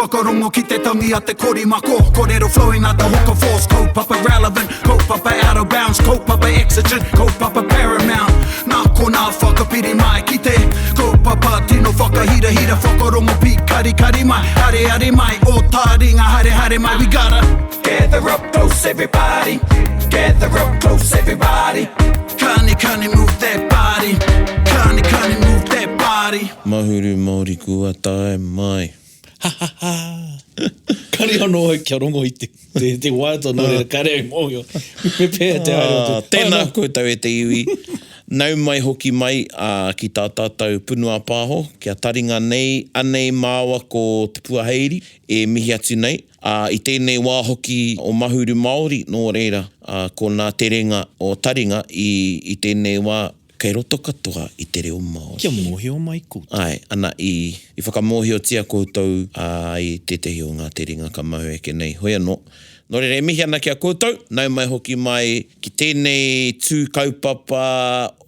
Whakarongo ki te tangi a te korimako Korero flowing like the hook of force Kaupapa relevant, kaupapa out of bounds Kaupapa exigent, kaupapa paramount Nā konā whakapiri mai ki te Kaupapa tino whakahirahira Whakarongo pīkarikari mai, areare mai Ō tāringa haere haere mai We gotta gather up close everybody Gather up close everybody Kani kani move that body Kani kani move that body Mahuru Māori kua tae mai. Ha ha ha! Kare anō au kia rongo i te, te, te waiata nō reira kare au mōhio. Me pēhea te haere o te... Ah, tēnā koutou e te iwi. Nau mai hoki mai ā, ki tā tātou punua pāho, kia taringa nei, anei māua ko Te Puaheiri e mihi atu nei. Ā, i tēnei wā hoki o Mahuru Māori, nō reira, ā, ko nā terenga o taringa i, i tēnei wā, Kei roto katoa i te reo Māori. Kia mōhio mai koutou. Āe, ana, i, i whakamōhiotia koutou, ā, i tētehi o ngā terenga ka mau eke nei. Hoi anō. Nō reira, e mihi ana ki a koutou, nau mai hoki mai ki tēnei tū kaupapa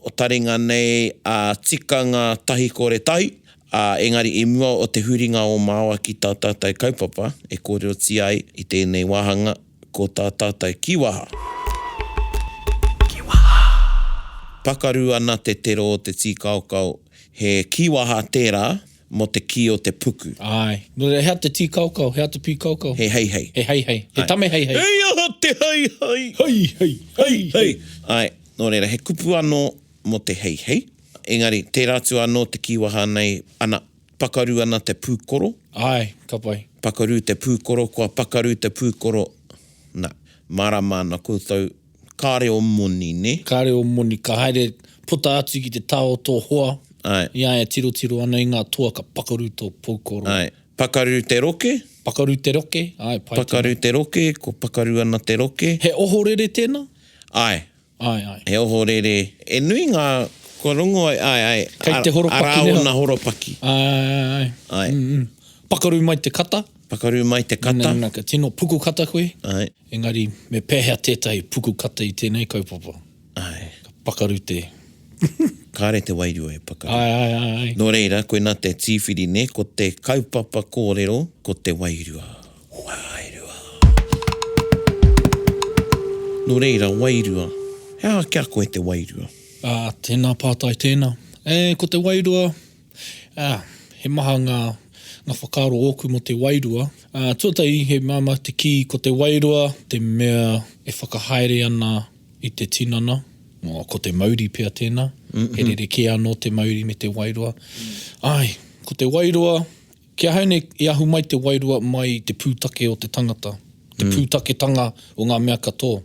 o taringa nei, ā, tikanga tahi kore tahi, ā, engari i mua o te huringa o Māoa ki tā tātou kaupapa e kōrerotia ai i tēnei wāhanga, Ko tā tātou kīwaha. Kīwaha. Pakaru ana te tero o te tīkaokao, he kīwaha tērā mō te kī o te puku. Āe. Nō reira, he aha te tīkaokao, he aha te pīkaokao? He heihei. He heihei. He tame heihei. Hei aha te heihei! Heihei, heihei. Āe. Nō reira, he kupu anō mō te heihei. Engari, tērā atu anō te kīwaha nei, ana, Pakaru ana te pūkoro. Āe, ka pai. Pakaru te pūkoro, kua pakaru te pūkoro. Na, mārama ana koutou, kāre o moni, nē? Kāre o moni, ka haere puta atu ki te taha o tō hoa, Āe. i a ia tirotiro ana i ngā toa ka pakaru tō pūkoro. Āe. Pakaru te roke. Pakaru te roke, āe, pai tēnā. Pakaru te roke, ko pakaru ana te roke. He ohorere tēnā? Āe. Āe, āe. He ohorere. E nui ngā, kua rongo ai, āe, āe. Kei te horopaki Arā ōna horopaki. Āe, āe, āe. Āe. Mm, mm. Pakaru mai te kata. Pakaru mai te kata. Nā, nā, ka tino pukukata koe. Āe. Engari, me pēhea tētahi pukukata i tēnei kaupapa? Āe. Ka pakaru te. Kāre te wairua e pakaru. Āe, āe, āe, āe. Nō reira, koinā te tīwhiri, nē, ko te kaupapa kōrero, ko te wairua. Wairua. Nō reira, wairua. He aha ki a koe te wairua? Ā, tēnā pātai tēnā. E, ko te wairua, ā, he maha ngā, ngā whakaaro ōku mō te wairua. Ā, tuatahi, he māmā te kī ko te wairua te mea e whakahaere ana i te tinana. Ō, ko te mauri pea tēnā. He rerekē anō te mauri me te wairua. Āe, ko te wairua, Ki ahau nei, i ahu mai te wairua mai i te pūtake o te tangata, te pūtaketanga o ngā mea katoa,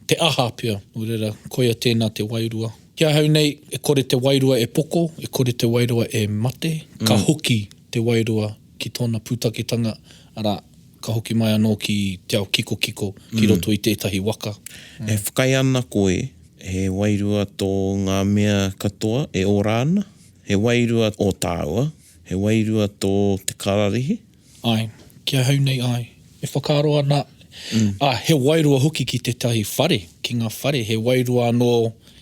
te aha pea, nō reira, koia tēnā te wairua. Ki ahau nei, e kore te wairua e poko, e kore te wairua e mate, ka hoki te wairua ki tōna pūtaketanga, arā, ka hoki mai anō ki te ao kikokiko, ki roto i tētahi waka. E whakaae ana koe, he wairua tō ngā mea katoa e ora ana? He wairua ō tāua? He wairua tō te kararehe? Āe, ki ahau nei āe. E whakaaro ana, ā, he wairua hoki ki tētahi whare, ki ngā whare, he wairua anō,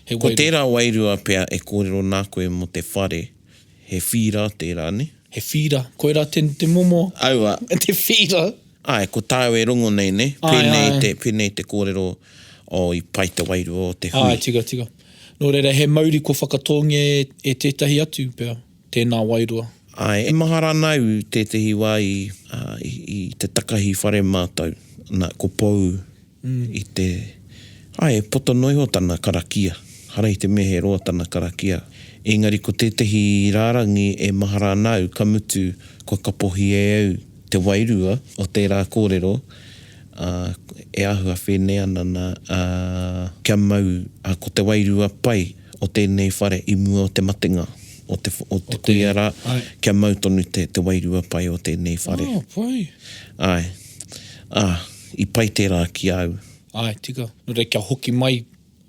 he Ko wairua. tērā wairua pea e kōrero nā koe mō te whare, he whīra tērā, nē? He whīra, koirā te, te momo. Aua. Te whīra. Āe, ko tāu e rongo nei, nē? Āe, Pēnei āe. te, pēnei te kōrero, oh, i pai te wairua o te hui. Āe, tika, tika. Nō reira, he mauri kua whakatōngia e, e tētahi atu pea. Tēnā wairua. Āe, e mahara ana au tētehi wā i, i, i te takahi whare mātou, nā, ko Pou i te, āe, e poto noa iho tana karakia, hara i te mea he roa tana karakia. Engari ko tētehi rārangi e mahara ana au, ka mutu kua kapohi e au te wairua o tērā kōrero, ā, e āhua whēnei ana nā, ā, kia mau, ā, ko te wairua pai o tēnei whare i mua o te matenga o te, o te kuia rā, kia mau tonu te, te wairua pai o tēnei whare. Oh, pai. Āe. Ā, i pai tērā ki a au. Āe, tika. Nō reira, kia hoki mai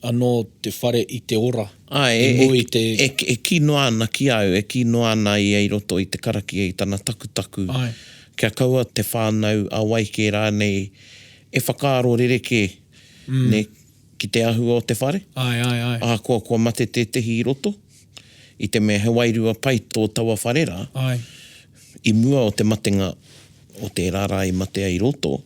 anō te whare i te ora. Āe, I mua i te. E, e, e kī noa ana ki a au, e kī noa ana ia i roto i te karakia, i tana takutaku, Āe. kia kaua te whānau a wai kē rānei e whakaaro rerekē, nē, ki te āhua o te whare. Āe, āe, āe. Ahakoa kua mate tētehi i roto, i te mea he wairua pai tō taua whare rā. Āe. I mua o te matenga. o tērā rā i matea i roto,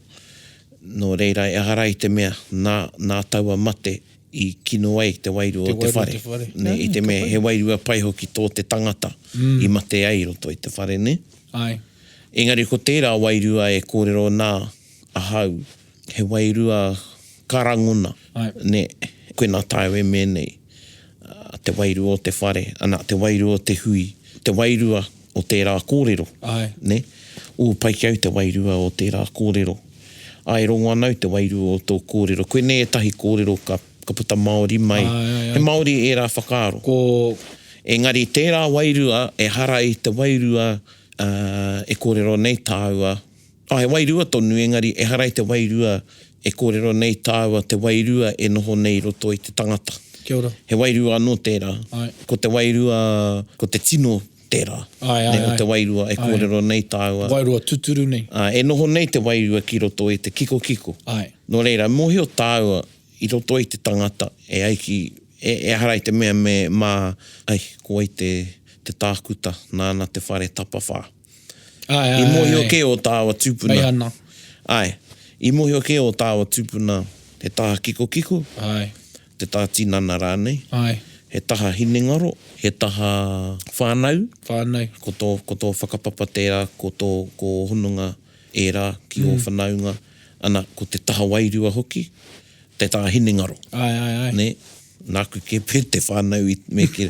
nō reira ehara i te mea nā, nā taua mate i kino ai te wairua o te whare, nē, i te mea he wairua pai hoki tō te tangata i mate ai i roto i te whare, nē. Āe. Engari ko tērā wairua e kōrero nā ahau, he wairua ka rangona, nē, koinā tāu e mea nei, te wairua o te whare, ana, te wairua o te hui, te wairua o tērā kōrero, nē. Ū, pai ki au te wairua o tērā kōrero. Āe, rongo ana au te wairua o tō kōrero. Koinei ētahi kōrero ka, ka puta Māori mai. He Māori ērā whakaaro. Ko. Engari tērā wairua ehara i te wairua e kōrero nei tāua, oh, he wairua tonu engari ehara i te wairua e kōrero nei tāua te wairua e noho nei i roto i te tangata. Kia ora. He wairua anō tērā. Āe. Ko te wairua, ko te tino tērā. Āe, āe, āe. O te wairua e kōrero nei tāua. Wairua tuturu nei. Āe, e noho nei te wairua ki roto i te kikokiko. Āe. Nō reira, mōhio tāua i roto i te tangata e ai ki, e, ehara i te mea me, mā, ai, ko wai te, te tākuta nāna te whare tapawhā. Āe, āe, I mōhio kē ō tāua tūpuna. Meihana. Āe. I mōhio kē ō tāua tūpuna he taha kikokiko. Āe. Te taha tinana rānei. Āe. He taha hinengaro, he taha whānau. Whānau. Ko tō, ko tō whakapapa tērā, ko tō, ko ō hononga ērā ki ō whanaunga. Ana, ko te taha wairua hoki, te taha hinengaro. Āe, āe, āe. Nē? Nāku kē pea te whānau i me kī,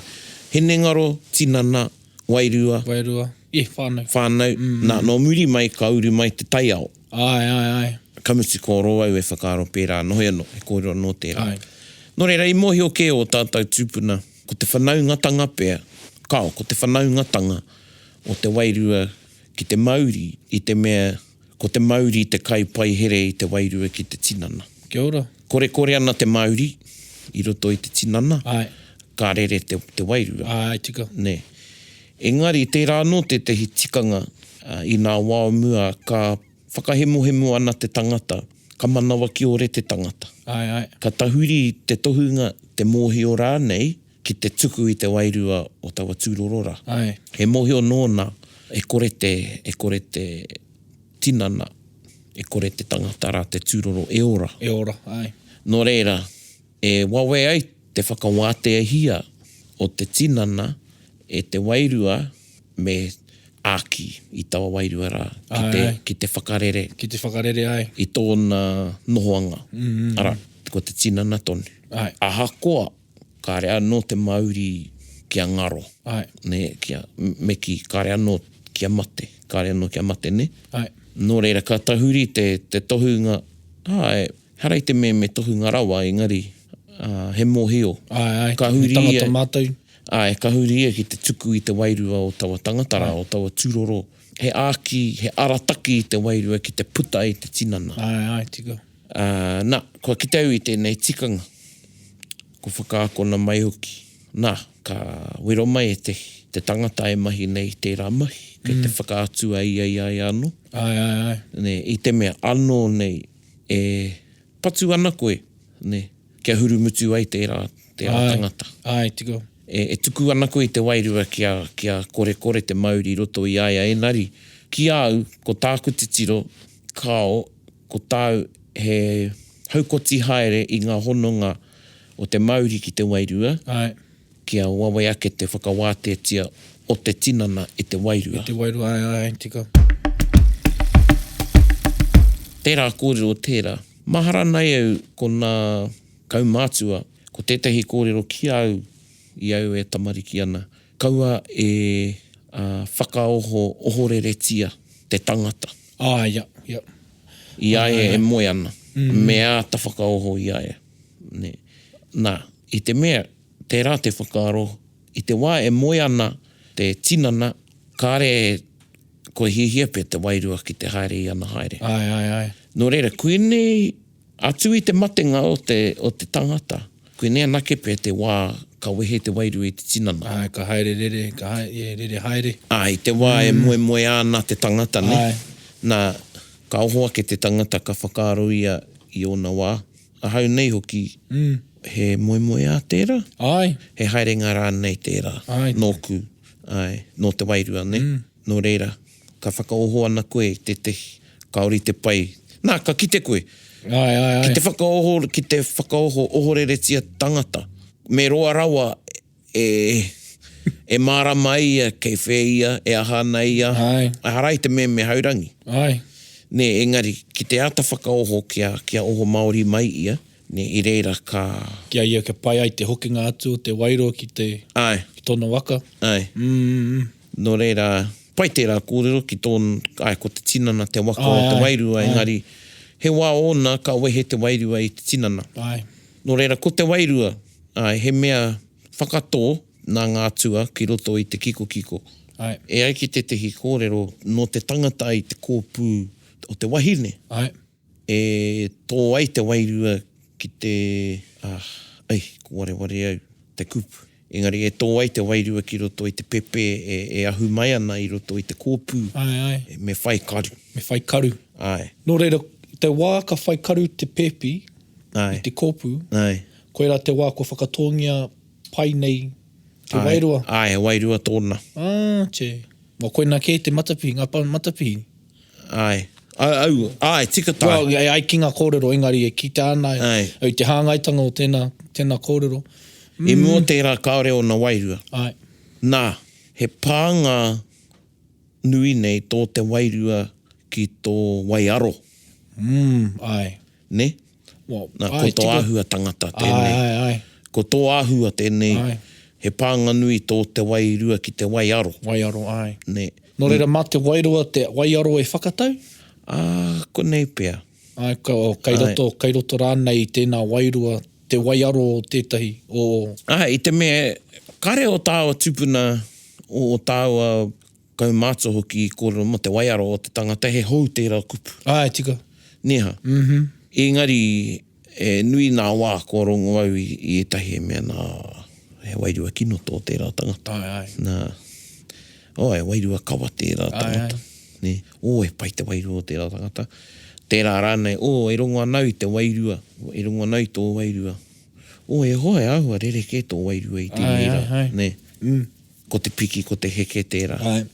hinengaro, tinana, wairua. Wairua. Yeah, whānau. Whānau. Nā, nō muri mai ka uru mai te taiao. Āe, āe, āe. Ka mutu ko ro au e whakaaro pērā anō, hoi anō, he kōrero anō tērā. Āe. Nō reira, i mōhio kē ō tātou tūpuna, ko te whanaungatanga pea, kāo, ko te whanaungatanga o te wairua ki te mauri i te mea ko te mauri te kai paihere i te wairua ki te tinana. Kia ora. Korekore ana te mauri i roto i te tinana, Āe. ka rere te, te wairua. Āe, tika. Nē. Engari, tērā anō tētehi tikanga i nā wā o mua ka whakahemohemo ana te tangata, ka manawa kiore te tangata. Āe, āe. Ka tahuri te tohunga, te mōhio rānei, ki te tuku i te wairua o taua tūroro rā. Āe. He mōhio nōna e kore te, e kore te tinana, e kore te tangata rā, te tūroro e ora. E ora, āe. Nō reira, e wawe ai te whakawāteahia o te tinana e te wairua me āki i taua wairua rā ki te, ki te whakarere. Ki te whakarere, āe. I tōna nohoanga, arā, ko te tinana tonu. Āe. Ahakoa, kāre anō te mauri kia ngaro. Āe. Nē, kia, me kī, kāre anō kia mate, kāre anō kia mate, nē? Āe. Nō reira, ka tahuri te, te tohunga, āe, Ehara i te mea me tohunga rawa, engari, ā, he mōhio. Āe, āe, Ka huri he tangata ia, mātau. Āe, ka huri ia ki te tuku i te wairua o taua tangata rā, o taua tūroro. He āki, he arataki i te wairua ki te puta i te tinana. Āe, āe, tika. Ā, nā, kua kite au i tēnei tikanga, kua whakaakona mai hoki. Nā, ka wero mai e te, te tangata e mahi nei i tērā mahi, kei te whakaatu a ia i a ia anō. Āe, āe, āe. Nē, i te mea anō nei, E patu ana koe, nē, kia hurumutu ai tērā, tērā Āe, tangata. āe, tika. E, e tuku ana koe i te wairua kia, kia korekore te mauri i roto i a ia, engari, ki a au, ko tāku titiro, kāo, ko tāu he haukoti haere i ngā hononga o te mauri ki te wairua, Āe. Kia wawe ake te whakawāteatia o te tinana e te wairua. E te wairua, āe, āe, tika. Tērā kōrero tērā. Mahara nei au ko nā kaumātua, ko tētahi kōrero ki a au i au e tamariki ana, kaua e whakaoho ohoreretia te tangata. Āe, ia, ia. I a ia e moe ana, me āta whakaoho i a ia. Nē. Nā, i te mea, Tērā te whakaaro, i te wā e moe ana te tinana, kāre kua hiahia pea te wairua ki te haere i ana haere. Āe, āe, āe. Nō reira, koinei, atu i te matenga o te, o te tangata, koinei anake pea te wā ka wehe te wairua i te tinana. Āe, ka haere rere, ka haere, yeah, rere haere. Āe, i te wā e moemoeā ana te tangata, nē? Āe. Nā, ka oho ake te tangata, ka whakaaro ia i ōna wā. Ahau nei hoki, he moemoeā tērā? Āe. He haerenga rānei tērā? Āe. Nōku, āe, nō te wairua, nē? Nō reira, Ka whakaoho ana koe i tētehi, kāore i te pai. Nā, ka kite koe. Āe, āe, āe. Ki te whakaoho, ki te whakaoho ohoreretia tangata, me roa rawa e, e mārama ai ia kei whē ia, e aha ana ia. Āe. Ehara i te mea me haurangi. Āe. Nē, engari, ki te āta whakaoho kia, kia oho Māori mai ia, nē, i reira ka. Ki a ia kia pai ai te hokinga atu o te wairua ki te, Āe. ki tōna waka. Āe. Mm. Nō reira, pai tērā kōrero ki tōn, āe, ko te tinana te waka o te wairua, engari, he wā ōna ka wehe te wairua i te tinana. Āe. Nō reira, ko te wairua, āe, he mea whakatō nā ngā atua ki roto i te kikokiko. Āe. E ai ki tētehi kōrero, nō te tangata i te kōpū o te wahine. Āe. E tō ai te wairua ki te, ah, ai, ko wareware au te kupu. Engari e tō ai te wairua ki roto i te pepe e, e ahu mai ana i roto i te kōpū. Āe, āe. Me whai karu. Me whai karu. Āe. Nō reira, te wā ka whai karu te pēpi Āe. i te kōpū, Āe. koirā te wā kua whakatōngia pai nei te wairua. Āe, he wairua tōna. Ah, che. Well, koinā kē te matapihi, ngā matapihi. Āe. Au, āe, tika tāu. Well, e ai ki ngā kōrero, engari e kitea ana Āe. au te hāngaitanga o tēnā, tēnā kōrero. I mua tērā kāore ōna wairua. Āe. Nā, he pānga nui nei tō te wairua ki tō waiaro. Mm, āe. Nē? Well, Nā, āe, ko tō tika. āhua tangata tēnei. Āe, āe, āe. Ko tō āhua tēnei, Āe. he pānga nui tō te wairua ki te waiaro. Waiaro, āe. Nē. Nō reira, mā te wairua te waiaro e whakatau? Ā, konei pea. Āe, ka, oh, kei roto, kei roto rānei i tēnā wairua, te waiaro o tētahi, o. Āe, i te mea, kare o tāua tupuna, o o tāua kaumātua hoki i kōrero mō te waiaro o te tangata, he hou tērā kupu. Āe, tika. Nē hā? Mm-hmm. Engari, e nui nā wā kua rongo au i, i ētahi e mea nā, he wairua kino tō tērā tangata. Āe, āe. Nā, oh, he wairua kawa tērā tangata. Āe, āe. Nē, oh, he pai te wairua o tērā tangata. Tērā rānei, oh, e rongo ana au i te wairua, e rongo ana au i tō wairua. Oh, e hoa, e āhua rerekē tō wairua i tēnei rā. Āe, āe, āe. Nē. Mm. Ko te piki, ko te heke tērā. Āe.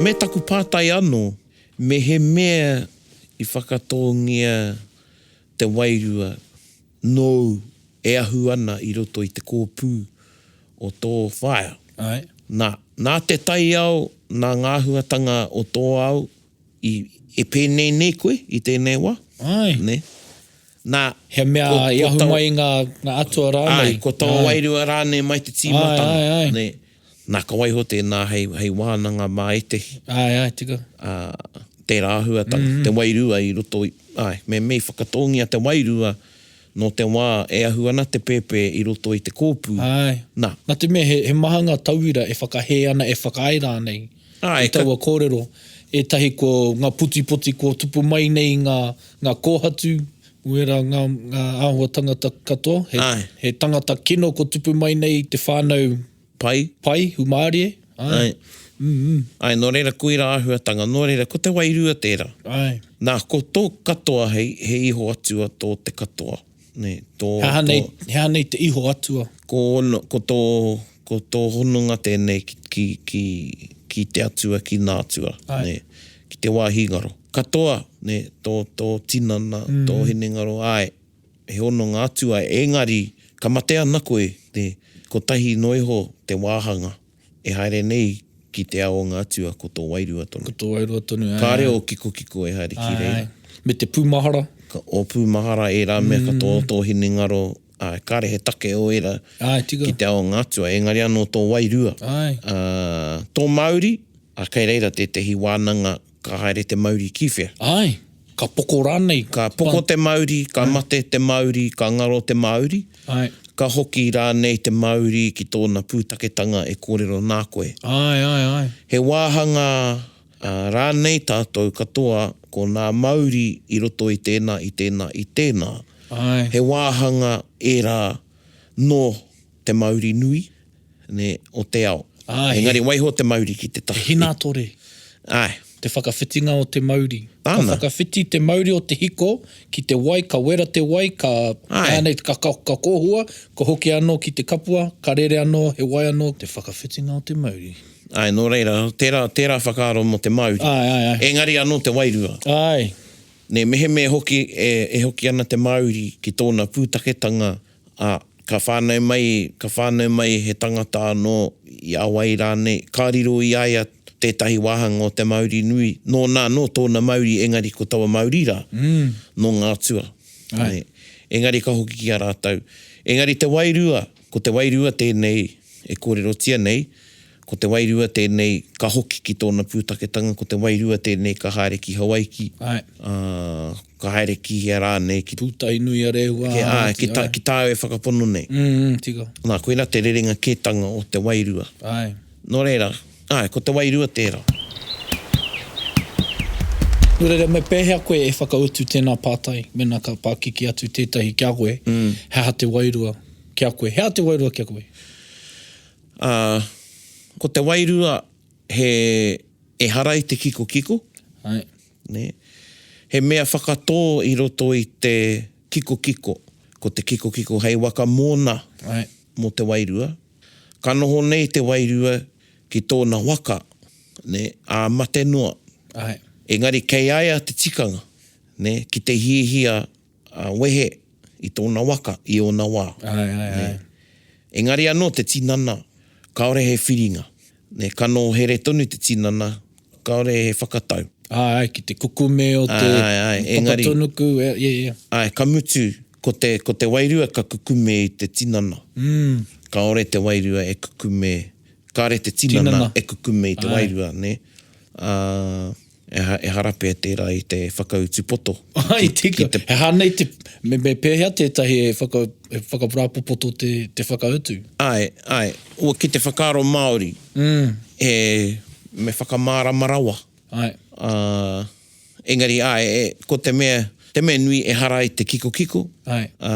Me taku pātai anō, mehemea i whakatōngia te wairua nōu e ahu ana i roto i te kōpū o tō whaea. Āe. Nā, nā te taiao, nā ngā āhuatanga o tō ao i, e pēnei nei koe i tēnei wā. Āe. Nē. Nā, He mea ko, i ko ahu tau, mai i ngā, ngā atua rānei. Āe, ko taua wairua rānei mai te tīmatanga. Āe, āe, āe. Nē. Nā, ka waiho tēnā hei, hei wānanga mā ētehi. Āe, āe, tika. Ā, tērā āhuatanga, mm -hmm. te wairua i roto i, āe, me me i whakatōngia te wairua nō te wā e ahu ana te pēpē i roto i te kōpū. Āe. Nā. Nā te mea he, he maha ngā tauira e whakahē ana, e whakaae rānei Āe, i taua kōrero. Ētahi ko ngā putipoti kua tupu mai nei ngā, ngā kōhatu, wērā ngā, ngā āhuatanga katoa. He, Āe. he tangata kino kua tupu mai nei i te whānau Pai. Pai, humārie, āe. Āe. Āe, nō reira koirā āhuatanga, nō reira ko te wairua tērā. Āe. Nā, ko tō katoa hei, he iho atua tō te katoa, nē, tō, He aha nei, tō. he aha nei te iho atua? Ko ono, ko tō, ko tō hononga tēnei ki, ki, ki, ki te atua, ki nā atua, Āe. nē, ki te wāhi ngaro. Katoa, nē, tō, tō tinana, tō hinengaro, āe, he hononga atua, engari, ka mate ana koe, nē, kotahi noa iho te wāhanga e haere nei ki te ao o ngā atua, ko tō wairua tonu. Ko tō wairua tonu, āe. Kāre ō kikokiko e haere ki reira. Āe, me te pūmahara. Ka, ō pūmahara, ērā mea katoa o tō hinengaro, āe, kāre he take o ērā Āe, tika. ki te ao o ngā atua, engari anō tō wairua. Āe. Ā, tō mauri, ā, kei reira tētehi wānanga Ka haere te mauri ki whea? Āe, ka poko rānei. Ka poko te mauri, ka mate te mauri, ka ngaro te mauri. Āe. Ka hoki rānei te mauri ki tōna pūtaketanga e kōrero nā koe. Āe, āe, āe. He wāhanga rānei tātou katoa ko nā mauri i roto i tēnā, i tēnā, i tēnā. Āe. He wāhanga ērā nō te mauri nui, nē, o te ao. Āe. Engari waiho te mauri ki te taha. Te hinātore. Āe. Te whakawhitinga o te mauri. Āna. Ka whakawhiti te mauri o te hiko ki te wai, ka wera te wai, ka, Āe. rānei, ka, ka, ka kōhua, ka hoki anō ki te kapua, ka rere anō, he wai anō. Te whakawhitinga o te mauri. Āe, nō reira, tērā, tērā whakaaro mō te mauri. Āe, āe, āe. Engari anō te wairua. Āe. Nē, mehemea hoki e, e hoki ana te mauri ki tōna pūtaketanga, ā, ka whānau mai, ka whānau mai he tangata anō i a wai rānei, ka riro i a ia tētahi wāhanga o te mauri nui, nōna anō tōna mauri engari ko taua mauri rā, nō ngā atua. Nē. Engari ka hoki ki a rātou. Engari te wairua, ko te wairua tēnei e kōrerotia nei, ko te wairua tēnei ka hoki ki tōna pūtaketanga, ko te wairua tēnei ka haere ki Hawaiki, ā, ka haere ki hea rānei, ki. Pūtahi nui a Rehua, ā, āe, ki tā, ki tāu e whakapono nei. Mm, tika. Nā, koirā te rerenga kētanga o te wairua. Āe. Nō reira, āe, ko te wairua tērā. Nō reira, me pēhea koe e whakautu tēnā pātai mēnā ka pākiki atu tētahi ki a koe, he aha te wairua ki a koe? He aha te wairua ki a koe? Ā, ko te wairua he, ehara i te kikokiko, Āe. nē, he mea whakatō i roto i te kikokiko, ko te kikokiko hei waka mōna, Āe. mō te wairua. Ka noho nei te wairua ki tōna waka, nē, ā mate noa. Āe. Engari kei a ia te tikanga, nē, ki te hiahia wehe i tōna waka i ōna wā. Āe, āe, āe. Engari anō te tinana, kāore he whiringa, nē, ka noho here tonu te tinana, kāore he whakatau. Āe, ki te kukume o te Āe, āe, engari. papatunuku, yeah, yeah. Āe, ka mutu, ko te, ko te wairua ka kukume i te tinana. Mm. Kāore te wairua e kukume, kāore te tinana, tinana. e kukume i te Āe. wairua, nē. Ā, eha, ehara pea tērā i te whakautu poto. Āe, tika. Ki te... He aha nei te, me, me pēhea tētahi e whaka, e whakarāpopoto te, te whakautu? Āe, āe. Ua, ki te whakaaro Māori. Mm. E, me whakamārama rawa. Āe. Ā, engari, āe, e, ko te mea, te mea nui ehara i te kikokiko. Āe. Ā,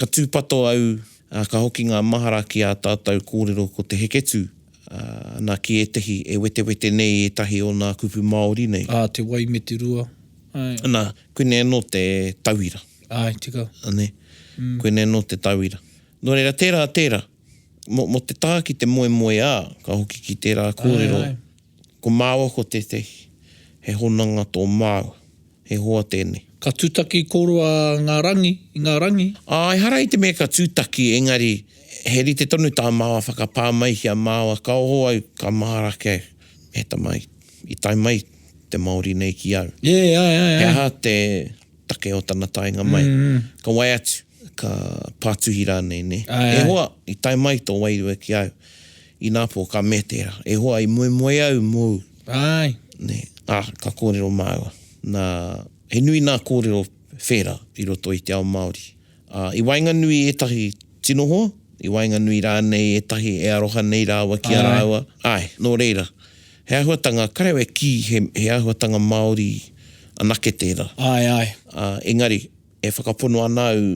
ka tūpato au, ā, ka hoki ngā mahara ki ā tātou kōrero ko te heketū, ā, nā ki ētehi e wetewete nei ētahi o nā kupu Māori nei. Ā, te wai me te rua. Āe. Nā, koinei anō te tauira. Āe, tika. Nē. Koinei anō te tauira. Nō reira, tērā, tērā. Mō, mō te taha ki te moemoeā, ka hoki ki tērā kōrero, Āe, āe. ko māua ko tētehi, he hononga tō māua, he hoa tēnei. Ka tūtaki kōrua ngā rangi, i ngā rangi? Ā, ehara i te mea ka tūtaki, engari, he rite tonu tā māua whakapā mai ki a māua, ka oho au, ka mahara ake au, he tama i tae mai te Māori nei ki au. Yeah, āe, āe, āe. He aha te take o tana taenga mai? Ka wae atu. Ka pātuhi rānei, nē. Āe, E āe. hoa, i tae mai tō wairua ki au. Ināpō, ka mea tērā, E hoa, i moemoe au mōu. Āe. Nē. Ā, ka kōrero māua. Nā, he nui nā kōrero whērā i roto i te ao Māori. Ā, i waenganui ētahi tino hoa, i waenganui rānei ētahi e aroha nei rāua ki a Āe. rāua. Āe, nō reira, he āhuatanga, karewe kī he, he āhuatanga Māori anake tērā. Āe, āe. Ā, engari, E whakapono ana au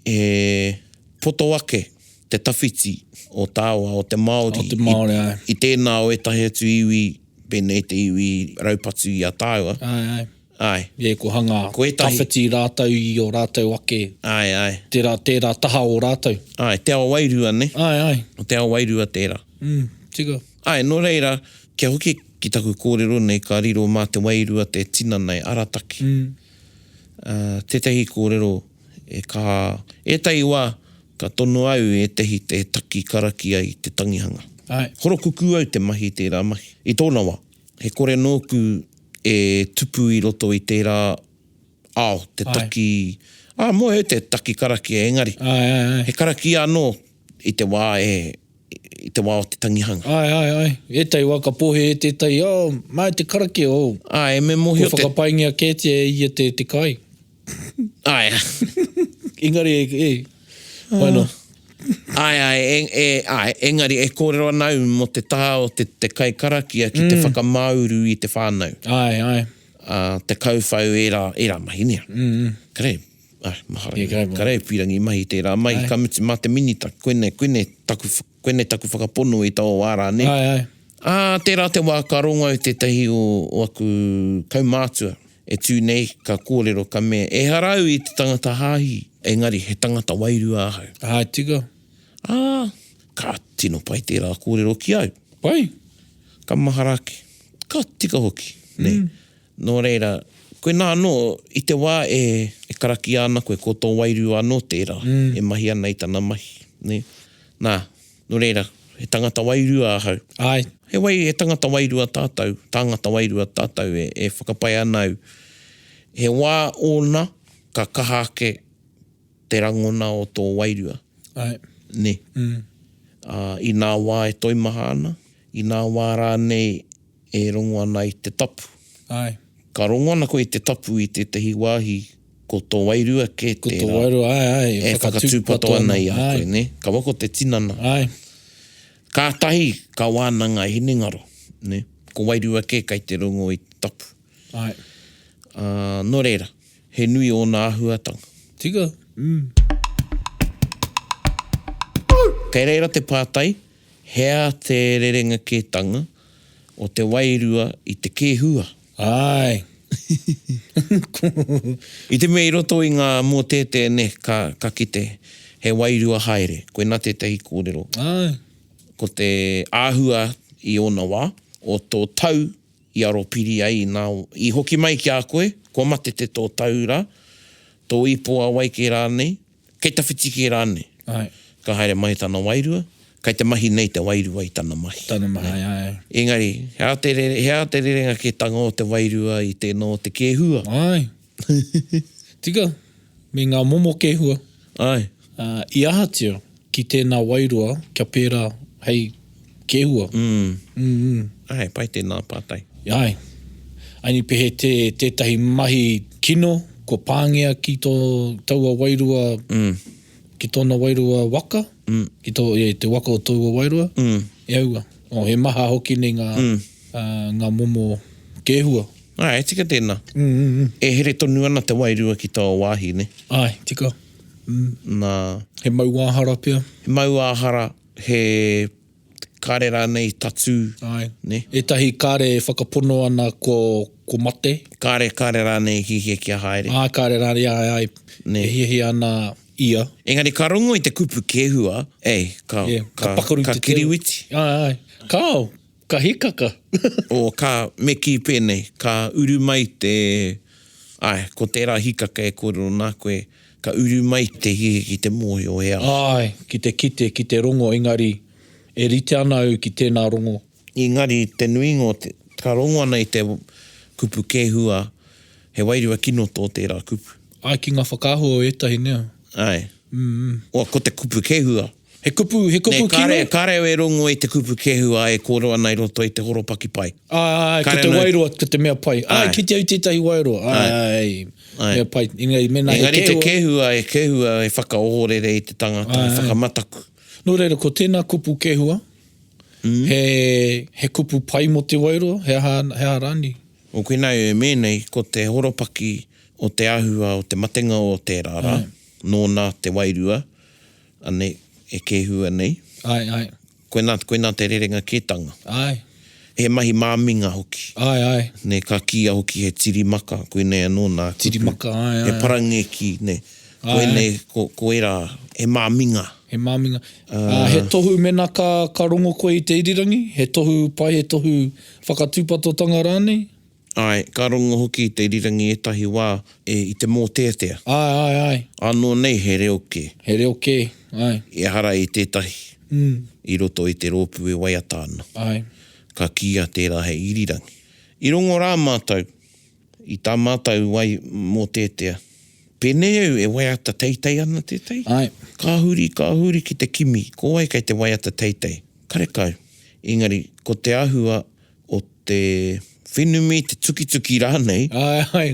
he poto ake te tawhiti o tāua, o te Māori, O te Māori, āe. i tēnā o ētahi atu iwi, pēnei te iwi raupatu i a tāua. Āe, āe. Āe. Yeah, ko hanga Ko ētahi- tawhiti rātou i o rātou ake. Āe, āe. Tērā, tērā taha o rātou. Āe, te ao wairua, nē? Āe, āe. O te ao wairua tērā. Mm, tika. Āe, nō reira, kia hoki ki taku kōrero nei, ka riro mā te wairua te tinana e arataki. Mm. Tētahi kōrero e kaha, ētahi wā ka tono au ētahi te taki karakia i te tangihanga. Āe. Horokukū au te mahi i tērā mahi. I tōna wā, he kore nōku e tupu i roto i tērā ao, te taki, ā, moe au te taki karakia engari, Āe, āe, āe. he karakia anō i te wā e, i te wā o te tangihanga. Āe, āe, āe. Ētahi wā ka pōhē e tētahi, oh, māi te karakia, oh. Āe, me mōhio te. Kua whakapaingia kētia e ia te, te kai. Āe. Engari, e, e, why not? Āe, āe, e, e, āe, engari e kōrero ana au mō te taha o te, te kai karakia ki te whakamāuru i te whānau. Āe, āe. Ā, te kauwhau ērā, ērā mahi, nē. Mm. Kare, Ah, mahara. Yeah, kare, Kare pirangi mahi tērā mahi, ka mutu mā te minita, koinei, koinei taku, koinei taku whakapono i taua wā rā, nē? Ae, ae. Ā, tērā te wā ka rongo au tētahi o, o aku kaumātua e tū nei, ka kōrero, ka mea, ehara au i te tangata hāhi, engari he tangata wairua ahau. Ae, tika. Ā, ka tino pai tērā kōrero ki au. Pai. Ka mahara ake. Ka tika hoki, nē. Nō reira, koinā anō, i te wā e, e karakia ana koe, ko tō wairua anō tērā e mahi ana i tana mahi, nē. Nā, nō reira, he tangata wairua ahau. Āe. He wai, he tangata wairua tātou, tāngata wairua tātou e, e whakapae ana au. He wā ōna ka kaha ake te rangona o tō wairua. Āe. Nē. Ā, i nā wā e toimaha ana, i nā wā rānei e rongo ana i te tapu. Āe. Ka rongo ana koe i te tapu i tētahi wāhi, ko tō wairua kē tērā. Ko tō wairua, āe, āe, e whakatūpato ana i a koe, nē? Kaua ko te tinana. Āe. Kātahi ka wānanga hinengaro, nē? Ko wairua kē kei te rongo i te tapu. Āe. Ā, nō reira, he nui ōna āhuatanga. Tika, mm. Kei reira te pātai, hea te rerenga kētanga o te wairua i te kēhua? Āe. I te mea i roto i ngā mōteatea nē, ka, ka kite, he wairua haere. Koinā tētahi kōrero. Āe. Ko te āhua i ōna wā, o tō tau i aropiri ai inā i hoki mai ki a koe, kua mate te tō tau rā, tō ipo a wai kē rānei, kei tawhiti kē rānei. Āe. Ka haere mai tana wairua, kei te mahi nei te wairua i tana mahi. Tana mahi, āe, āe. Engari, he aha te rere, he aha te rerenga kētanga o te wairua i tēnā o te kēhua? Āe. Tika, me ngā momo kēhua. Āe. Ā, i ahatia ki tēnā wairua kia pērā hei kēhua. Mm. Mm. Āe, pai tēnā pātai. Āe. Aini pehe tē, tētahi mahi kino kua pāngia ki tō taua wairua, mm. ki tōna wairua waka, mm. ki tō, e, te waka o taua wairua, mm. e aua. Oh, he maha hoki nei ngā, mm. uh, ngā momo kēhua. Āe, tika tēnā. Mm, mm, mm. E here tonu ana te wairua ki taua wāhi, nē? Āe, tika. Mm. Nā. He mauāhara pea. He mauāhara, he kāre rānei tatū, Āe. nē? Ētahi kāre e whakapono ana ko, ko mate. Kāre, kāre rānei i hiahia kia haere. Āe, kāre rānei, āe, āe. Nē. E hiahia ana ia. Engari ka rongo i te kupu kēhua, ei, ka, Yeah, ka, ka pakaru ka te teo. kiriwiti. Āe, āe. Kāo, Ka hikaka. O, ka, me kī pēnei, ka uru mai te, āe, ko tērā hikaka e kōrero nā koe, ka uru mai te hihi ki te mōhio he aha. Āe, ki te kite, ki te rongo, engari, e rite ana au ki tēnā rongo. Engari, te nuinga o te, ka rongo ana i te kupu kēhua, he wairua kino tō tērā kupu. Āe, ki ngā whakaahua o ētahi, nē? Āe. Mm. O, ko te kupu kēhua. He kupu, he kupu Nē, kino? kāre, kāre au e rongo i te kupu kēhua e kōrero ana i roto i te horopaki pai. Āe, āe, ko Kāre te anō- wairua, ko te mea pai. Āe, Āe. kite au tētahi wairua. Āe, Āe. āe, Āe. mea pai. Engari, mēnā he Engari te kēhua. kēhua, e kēhua e whakaohorere i te tangata, Āe, e āe. whakamataku. Nō reira, ko tēnā kupu kēhua, he, he kupu pai mō te wairua, he aha, he aha rānei? O koinā e mea nei, ko te horopaki o te āhua o te matenga o tērā rā, nōna te wairua, Anei, e kēhua nei. Āe, āe. Koinā, koinā te rerenga kētanga. Āe. He mahi māminga hoki. Āe, āe. Nē, ka kīia hoki he tirimaka, koinei anō nā kupu. Tirimaka, āe, āe. He parangeki, nē. Āe. Koinei, ko, ko ērā, he māminga. He māminga. Ā, he tohu mēnā ka, ka rongo koe i te irirangi? He tohu pai, he tohu whakatūpatotanga rānei? Āe, ka rongo hoki i te irirangi ētahi wā e, i te mōteatea. Āe, āe, āe. Ānō nei he reo kē. He reo kē, āe. Ehara i tētahi i roto i te rōpū e waiata ana. Āe. Ka kīia tērā hei irirangi. I rongo rā mātou i tā mātou wai mōteatea. Pēnei au e waiata teitei ana tētahi. Āe. Ka huri, ka huri ki te kimi, ko wai kei te waiata teitei? Karekau. Engari, ko te āhua o te whenumi, te tukituki rānei,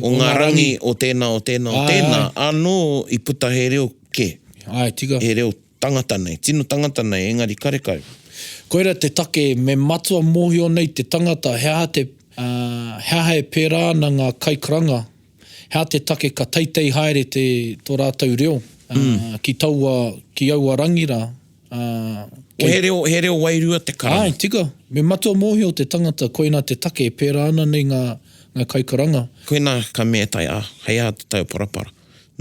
o ngā rangi o tēnā, o tēnā, o tēnā, anō i puta he reo kē. Āe, tika. He reo tangata nei, tino tangata nei, engari karekau. Koira te take me matua mōhio nei te tangata he aha te, he aha e pērā ana ngā kaikaranga, he aha te take ka teitei haere te, tō rātou reo, ki taua, ki aua rangi rā. Ā, kei... He reo, he reo wairua te karanga. Āe, tika. Me matua mōhio te tangata koinā te take e pērā ana nei ngā, ngā kaikaranga. Koinā ka mea tai, ā, hei aha te tauparapara.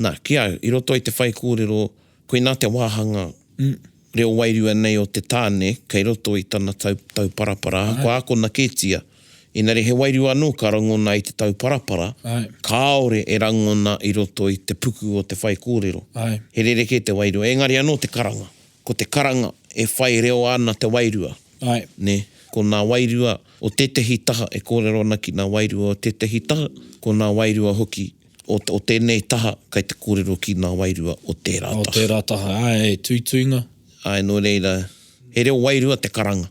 Nā, ki au, i roto i te whaikōrero, koinā te wāhanga mm. reo wairua nei o te tāne kei roto i tana tau, tauparapara, ahakoa ākona kētia, engari he wairua anō ka rangona i te tauparapara, kāore e rangona i roto i te puku o te whaikōrero. He rerekē te wairua, engari anō te karanga. Ko te karanga e whai reo ana te wairua, nē? Ko nā wairua o tētehi taha e kōrero ana ki nā wairua o tētehi taha, ko nā wairua hoki o, o tēnei taha kei te kōrero ki nā wairua o tērā taha. O tērā taha, āe, he tuituinga. Āe, nō reira, he reo wairua te karanga.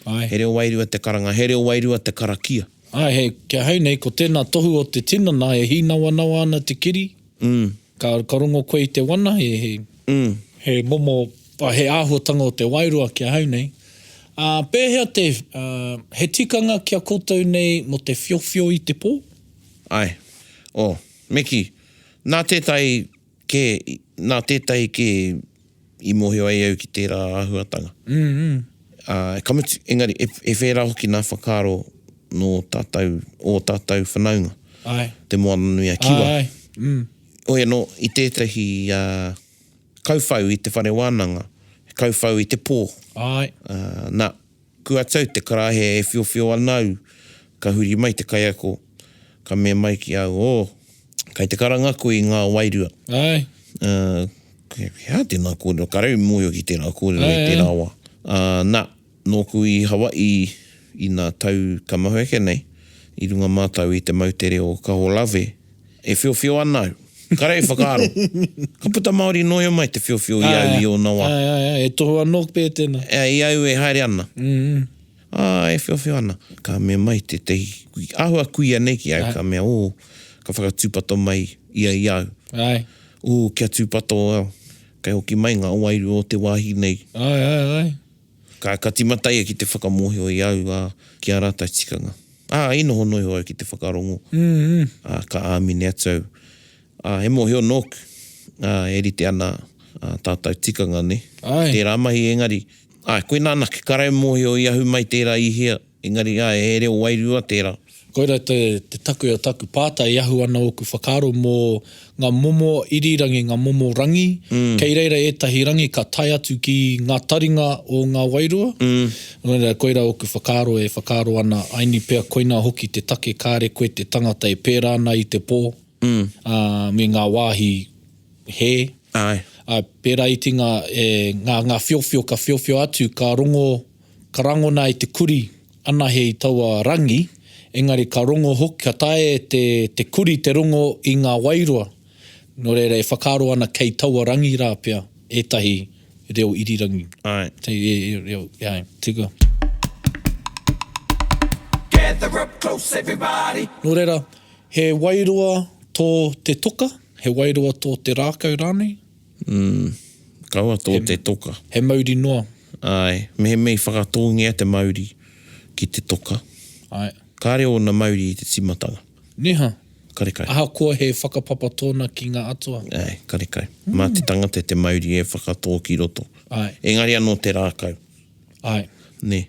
Āe. He reo wairua te karanga, he reo wairua te karakia. Āe, he, ki ahau nei, ko tēnā tohu o te tinana e hīnawanawa ana te kiri, Mm. Ka, ka rongo koe i te wana, he, he, mm. he momo, he āhuatanga o te wairua ki ahau nei. Ā, pēhea te, ā, he tikanga ki a koutou nei mō te whiowhio i te pō? Āe. Oh, me kī, nā tētahi kē, nā tētahi kē i mōhio ai au ki tērā āhuatanga. Mm, mm. Ā, ka mutu, engari, e, e whērā hoki nā whakaaro nō tātou, ō tātou whanaunga. Āe. Te Moananui-a-Kiwa. Āe, mm. Hoi anō, i tētahi, ā, kauwhau i te whare wānanga, he kauwhau i te pō. Āe. Ā, nā, kua tau te karaehe e whiowhio ana au, ka huri mai te kaiako, ka mea mai ki au, Oh, kei te karanga koe i ngā wairua. Āe. Ā, he aha tēnā kōrero? Kāre au i mōhio ki tērā kōrero i tērā wā. Ā, nā, nōku i Hawaii i nā tau ka mahue ake nei, i runga mātau i te moutere o Kahoolawe, E whiowhio ana au. Kare i whakaaro. Ka puta Māori noa mai te whiowhio i au i ōna wā. Āe, āe, āe, e tohu anō pē tēnā. E, i au e haere ana. Mm. Ā, e whiowhio ana. Ka mea mai tētehi, āhua kuia nei ki au, ka mea, ō, ka whakatūpato mai ia i au. Āe. Ō, kia tūpato au, kei hoki mai ngā wairua o te wāhi nei. Āe, āe, āe. Ka, ka tīmata ia ki te whakamōhio i au, ā, ki ā rātou tikanga. Ā, i noho noa iho au ki te whakarongo, ā, ka āmine atu au, ā, he mōhio nōku, ā, e rite ana ā tātou tikanga, nē, tērā mahi, engari, āe, koinā anake, ka rau mōhio i ahu mai tērā i hea, engari, āe, he reo wairua tērā. Koira te, te take o taku pātai, i ahu ana ōku whakaaro mō ngā momo irirangi, ngā momo rangi, kei reira ētahi rangi ka tae atu ki ngā taringa o ngā wairua. Nō reira, koira ōku whakaaro e whakaaro ana, aini pea koinā hoki te take kāre koe te tangata e pērā ana i te pō, ā, me ngā wāhi hē. Āe. Ā, pērā iti ngā, e, ngā, ngā whiowhio ka whiowhio atu, ka rongo, ka rangona e te kurī anahe i taua rangi, engari ka rongo hoki, ka taea e te, te kuri te rongo i ngā wairua. Nō reira, e whakaaro ana kei taua rangi rā pea ētahi reo irirangi. Āe. Te, e, e, reo, āe, tika. Gather up close everybody. Nō reira, he wairua tō te toka, he wairua tō te rākau rānei? Umm, kaua tō te toka. He mauri noa. Āe, mehemea i whakatōngia te mauri ki te toka. Āe. Kāre ōna mauri i te tīmatanga. Neha. Karekau. Ahakoa he whakapapa tōna ki ngā atua. Āe, karekau. Mā te tangata te mauri e whakatō ki roto. Āe. Engari anō te rākau. Āe. Nē.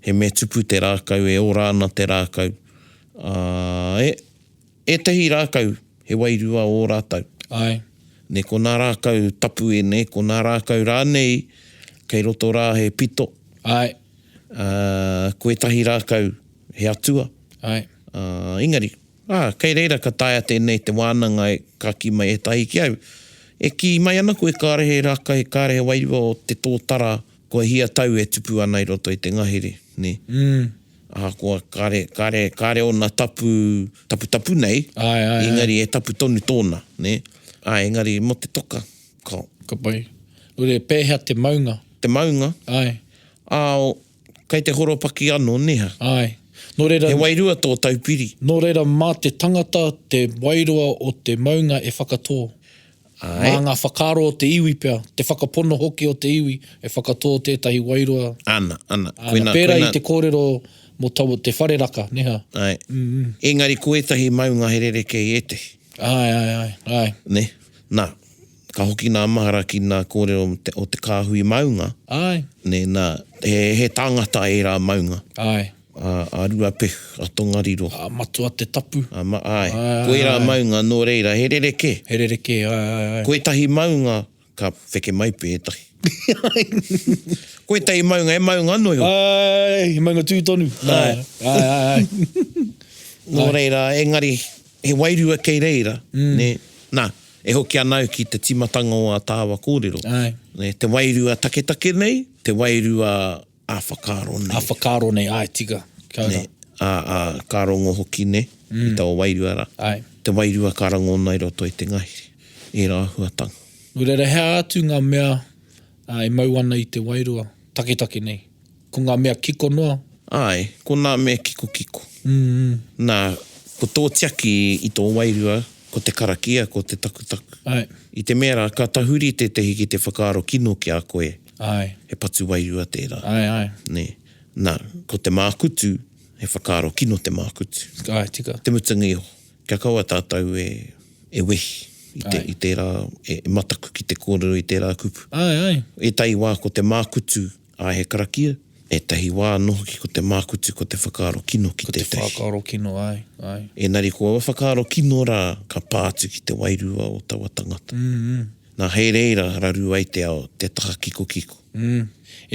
He mea tupu te rākau, e ora ana te rākau. Ā, e. Ētahi rākau he wairua ō rātou. Āe. Nē, ko nā rākau tapu ēnei, ko nā rākau rānei kei roto rā he pito. Āe. Ā, ko ētahi rākau he atua. Āe. Ā, engari, ā, kei reira ka taea tēnei te wānanga e ka kī mai ētahi ki au. E kī mai ana koe kāre he rākau, kāre he wairua o te tōtara kua hia tau e tupu ana i roto i te ngahere, nē. Mm. Ahakoa kare, kare, kare ōna tapu, taputapu nei, Āe, āe, āe. engari e tapu tonu tōna, nē. Āe, engari mō te toka, ka. Ka pai. Nō reira, pēhea te maunga? Te maunga? Āe. Ā, kei te horopaki anō, nē ha? Āe. Nō reira. He wairua tō taupiri. Nō reira, mā te tangata te wairua o te maunga e whakatō. Āe. Mā ngā whakaaro o te iwi pea, te whakapono hoki o te iwi, e whakatō tētahi wairua. Ana, ana. Ana, Koina, pērā koina. i te kōrero mō taua, te whare raka, nē hā? Āe. Engari ko ētahi maunga he rerekē i ētahi. Āe, āe, āe, āe. Nē? Nā, ka hoki nā mahara ki nā kōrero o te kāhui maunga. Āe. Nē, nā, he, he tāngata ērā maunga. Āe. A, a Ruapehu, a Tongariro. A Matua Te Tapu. A ma, āe. Ko ērā maunga nō reira, he rerekē. He rerekē, āe, āe, āe. Ko ētahi maunga ka wheke mai pea ētahi. Ko ētahi maunga, he maunga anō iho. Āe, he maunga tū tonu. Āe, āe, āe. Nō reira, engari, he wairua kei reira, nē. Nā, e hoki ana au ki te tīmatanga o ā tāua kōrero. Āe. Nē, te wairua taketake nei, te wairua ā-whakaaro nei. Ā-whakaaro nei, āe, tika. Kia ora. Nē, ā, ā, ka rongo hoki, nē, i taua wairua rā. Āe. Te wairua ka rangona i roto i te ngahere, ērā āhuatanga. Nō reira, he aha atu ngā mea e mau ana i te wairua taketake nei? Ko ngā mea kiko noa? Āe, ko ngā mea kikokiko. Nā, ko tō tiaki i tō wairua, ko te karakia, ko te takutaku. Āe. I te mea rā, ka tahuri tētehi ki te whakaaro kino ki a koe. Āe. He patu wairua tērā. Āe, āe. Nē. Nā, ko te mākutu, he whakaaro kino te mākutu. Āe, tika. Te mutunga iho, kia kaua tātou e, e wehi i te, i tērā, e mataku ki te kōrero i tērā kupu. Āe, āe. Ētahi wā ko te mākutu, āe he karakia, ētahi wā anō hoki ko te mākutu ko te whakaaro kino ki tētahi. Ko te whakaaro kino, āe, āe. Engari ko aua whakaaro kino rā ka pā atu ki te wairua o taua tangata. Nā, hei reira raru ai te ao, te taha kikokiko. Mm.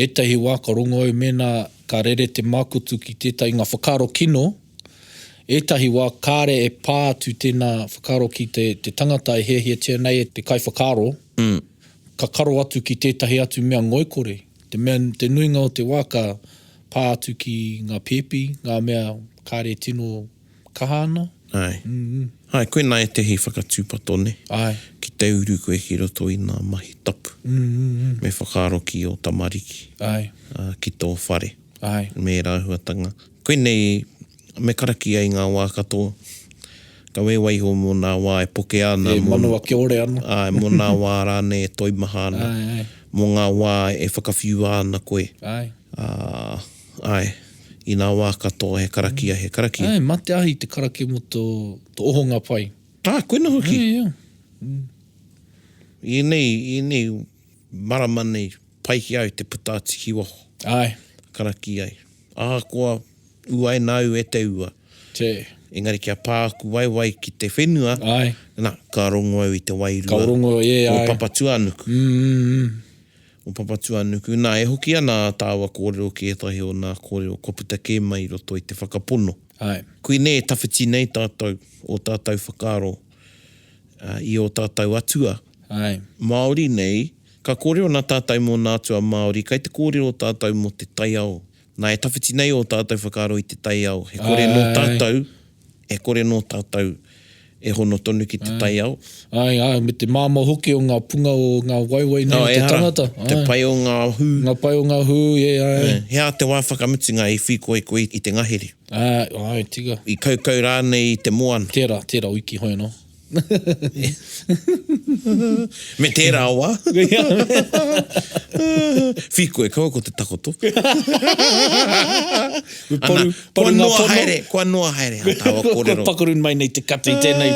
Ētahi wā ka rongo au mēnā ka rere te mākutu ki tētahi ngā whakaaro kino, ētahi wā kāre e pā atu tēnā whakaaro ki te, te tangata e hiahiatia nei e te kaiwhakaaro, mm. ka karo atu ki tētahi atu mea ngoikore. Te mea, te nuinga o te wā ka pā atu ki ngā pēpi, ngā mea kāre tino Kaha ana. Āe. Āe, koinā ētehi whakatūpato, nē? Āe. Ki te uru koe ki roto i ngā mahi tapu. Me whakaaro ki ō tamariki. Āe. Ā, ki tō whare. Āe. Me ērā āhuatanga. Koinei, me karakia i ngā wā katoa. Ka waiwai iho mō ngā wā e pokea ana. E manawa kiore ana. Āe, mō ngā wā rānei e toimaha ana. Āe, āe. Mō ngā wā e whakawhiua ana koe. Āe. Ā, āe, i nā wā katoa he karakia, he karakia. Āe, mā te ahi te karakia mō tō, tō ohonga pai. Ā, koina hoki. Āe, āe. I ēnei, i ēnei marama nei, pai ki a au te puta atu ki waho. Āe. Karakia ai. Ahakoa uaina au e te ua. Te. Engari kia pā aku waewae ki te whenua, Āe. nā, ka rongo au i te wairua. Ka rongo, ē, āe. O Papatūānuku. Mm, mm, mm. O Papatūānuku. Nā, e hoki ana ā tāua kōrero ki ētahi o nā kōrero kua puta kē mai i roto i te whakapono. Āe. Koinei e tawhiti nei tātou, ō tātou whakaaro i ō tātou atua. Āe. Māori nei, ka kōrero nā tātou mō nā atua Māori, kai te kōrero tātou mō te taiao. Nā, e tawhiti nei ō tātou whakaaro i te taiao, he kore nō tātou, he kore nō tātou e hono tonu ki te taiao. Āe, āe, me te māmā hoki o ngā punga o ngā waewae nei o te tangata. Ehara, te pai o ngā hū. Ngā pai o ngā hū, ē, āe. He aha te wā whakamutunga i whīkoi koe i te ngahere? Āe, āe, tika. I kaukau rānei i te moana? Tērā, tērā wiki hoi anō. Me tērā wā. Whīkoi, kaua ko te takoto. Ana, kua noa haere, kua noa haere a tāua kōrero. Kua pakaru mai nei te kati i tēnei,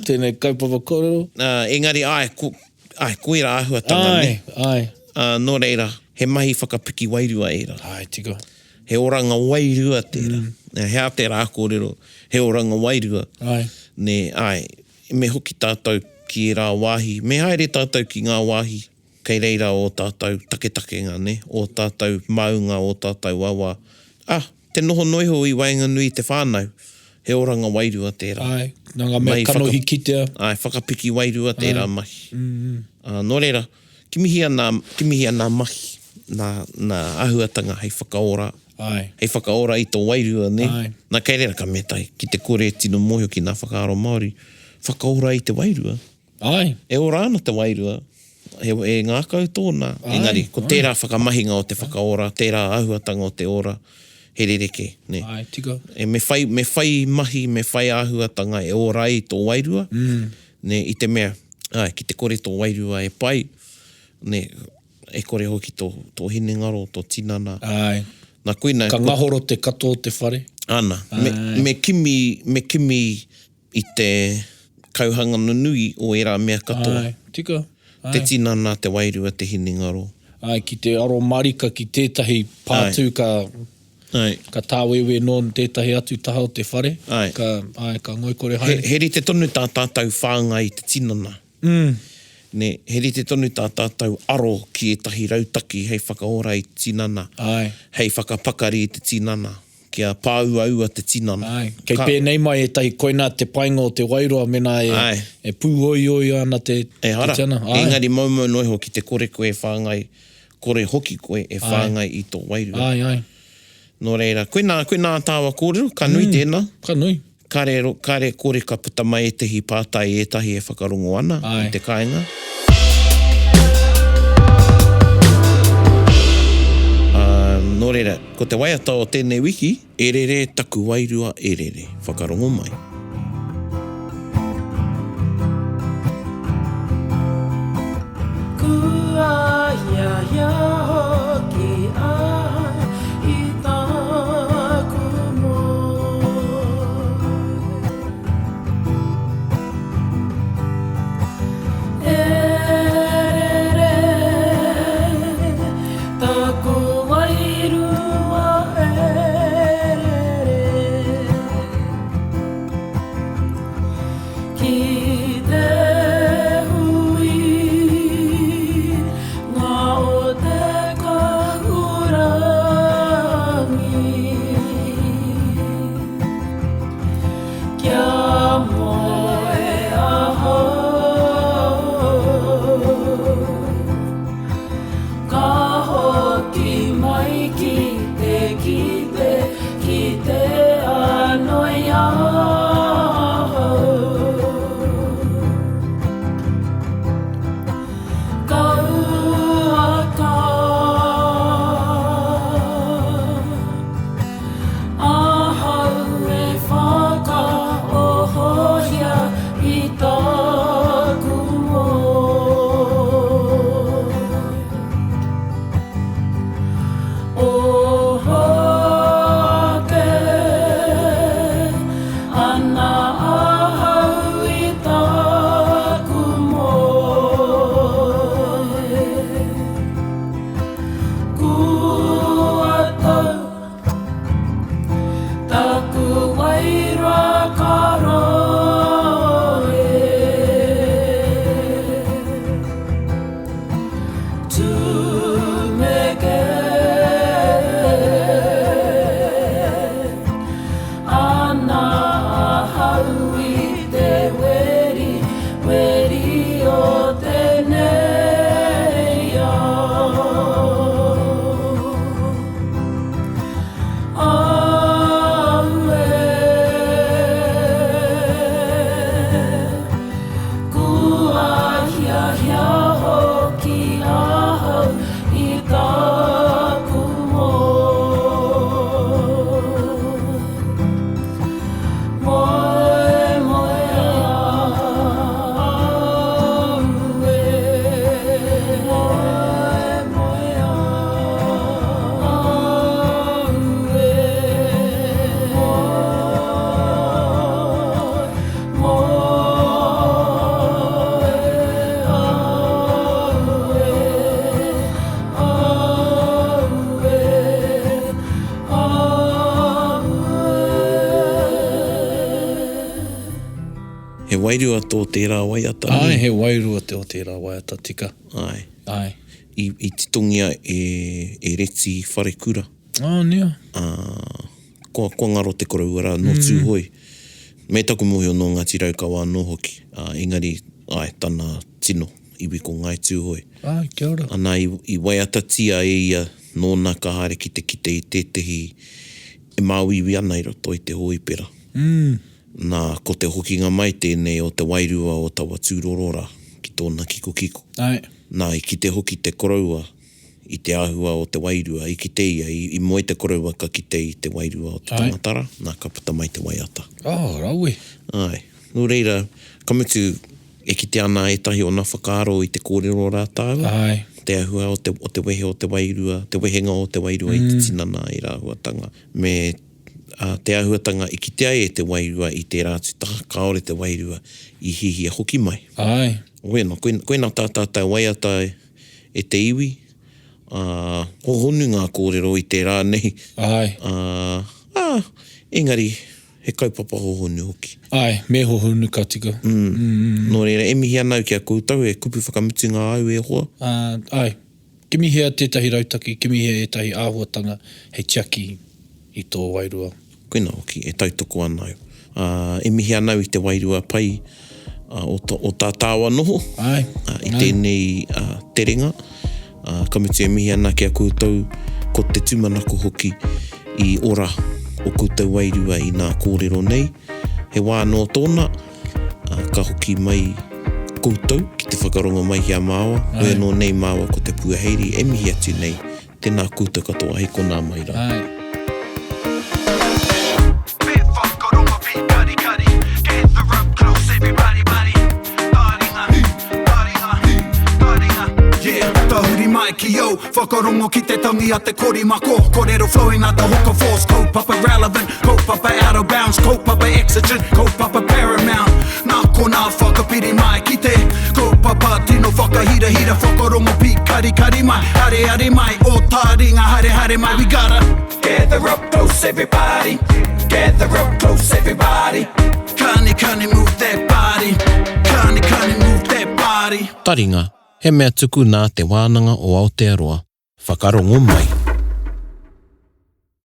tēnei kaupapa kōrero. Engari, āe, ko, āe, koirā āhuatanga, nē? Āe, āe. Nō reira, he mahi whakapiki wairua ērā. Āe, tika. He oranga wairua tērā. He aha tērā kōrero, he oranga wairua. Āe. Nē, āe, me hoki tātou ki ērā wāhi, me haere tātou ki ngā wāhi kei reira ō tātou taketakenga, nē, ō tātou maunga, ō tātou awa. Ah, te noho noa iho i waenganui i te whānau, he oranga wairua tērā. Āe, nā ngā mea kanohi kitea. Āe, whakapiki wairua tērā mahi. Ā, nō reira, Kimihia nā, kimihia nā mahi, nā, nā āhuatanga hei whakaora, Āe. hei whakaora i tō wairua, nē? Āe. Nā, kei reira ka mea tahi, ki te kore e tino mōhio ki nā whakaaro Māori, whakaora i te wairua. Āe. E ora ana te wairua, he, he ngākau tōna, Āe, engari, ko āe. tērā whakamahinga o te whakaora, tērā āhuatanga o te ora, he rerekē, nē? Āe, tika. E, me whai, me whai mahi, me whai āhuatanga e ora ai tō wairua, nē, i te mea, āe, ki te kore tō wairua e pai, nē, e kore hoki tō, tō hinengaro, tō tinana. Āe. Nā, koina. Ka ngahoro te katoa o te whare. Ana, me, me kimi, me kimi i te kauhanga nunui o ērā mea katoa. Āe, tika. Āe. Te tinana, te wairua, te hinengaro. Āe, ki te aro marika ki tētahi pātū ka Āe. Ka tāwewe noa tētahi atu taha o te whare, Āe. ka, āe, ka ngoikore haere. He, he rite tonu tā tātou whāngai i te tinana. Mm. Nē, he rite tonu tā tātou aro ki ētahi rautaki hei whakaora i te tinana, Āe. hei whakapakari i te tinana, kia pāuaua te tinana. Āe, kei Ka. pēnei mai ētahi, koinā te painga o te wairua mēnā e, Āe. e pūoioi ana te, te Ehara, tinana. Āe. engari moumou noa iho ki te kore koe e whāngai, kore hoki koe e whāngai i tō wairua. Āe, āe. Nō reira, koinā, koinā tāua kōrero, ka nui tēnā. Ka nui. Kare, kare kore ka puta mai ētehi pātai ētahi e whakarongo ana i te kāinga. Ā, nō reira, ko te waiata o tēnei wiki, E rere taku wairua e rere, whakarongo mai. Kua hiahia hoki ahau i tāku moe. E rere taku wairua e rere. Ki te hui ngā o te kahurangi. Kia moe ahau. Ka hoki mai ki te kite, kite ano i ahau. Kaua ka ahau e whakaohohia i tāku moe. Oho ake ana ahau i tāku moe. Kua tau taku wairua ka rohe. Tumeke ana ahau i te weri, weri o tenei ao. Aue. Kua hiahia hoki ahau i tāku moe. Moe, moe au e. Moe, moe au e. Moe, He wairua tō tērā waiata, nē? Āe, he wairua tō tērā waiata, tika. Āe. Āe. I, i titongia e, e Reti Wharekura. Ā, nia. Ā, kua, kua ngaro te koroua rā, nō Tūhoe. Me taku mōhio nō Ngāti Raukawa anō hoki, ā, engari, āe, tana tino iwi ko Ngāi Tūhoe. Āe, kia ora. Ana, i, i waiatatia e ia nōna ka haere ki te kite i tētehi e māuiui ana i roto i te hōipera. Mm. Nā, ko te hokinga mai tēnei o te wairua o taua tūroro rā ki tōna kikokiko. Āe. Nā, i kite hoki te koroua i te āhua o te wairua, i kite ia, i, i moe te koroua ka kite i te wairua o te tangata rā, nā, ka puta mai te waiata. Oh, rawe. Āe. Nō reira, ka mutu, e kite ana ētahi o nā whakaaro i te kōrero rā tāua. Āe. Te āhua o te, o te wehe o te wairua, te wehenga o te wairua i te tinana, ērā āhuatanga. Me, ā, te āhuatanga i kite ai e te wairua i tērā atu taha, kāore te wairua i hihia hoki mai. Āe. Wēnā, koinā tā tātou waiata e te iwi, ā, hohonu ngā kōrero i te rā nei. Āe. Ā, ā, engari, He kaupapa hohonu hoki. Āe, me hohonu ka tika. Nō reira, e mihi ana au ki a koutou, he kupu whakamutunga āu e hoa? Āe. Kimihia tētahi rautaki, kimihia ētahi āhuatanga hei tiaki i tō wairua. Koina hoki, e tautoko ana au. Ā, e mihi ana au i te wairua pai o, o tā tāua noho Āe, i tēnei terenga. Ā, ka mutu e mihi ana ki a koutou, ko te tūmanako hoki i ora o koutou wairua i nā kōrero nei. He wā anō tōna, ā, ka hoki mai koutou ki te whakarongo mai ki a māua, hoi anō nei māua ko Te Puaheiri e mihi atu nei, tēnā koutou katoa hei konā mai rā. Āe. Me whakarongo pīkarikari Gather up close everybody buddy Taringa, taringa, taringa Yeah, tahuri mai ki au Whakarongo ki te tangi a te korimako Korero flowing like the hoka force Kaupapa relevant, kaupapa out of bounds Kaupapa exigent, kaupapa paramount Nā konā whakapiri mai ki te Kaupapa tino whakahirahira Whakarongo pīkarikari mai Areare mai, o taringa haere haere mai We gotta gather up close everybody Gather up close everybody Kani kani move that body Kani kani move that body Taringa, he mea tuku nā Te Wānanga o Aotearoa. Whakarongo mai.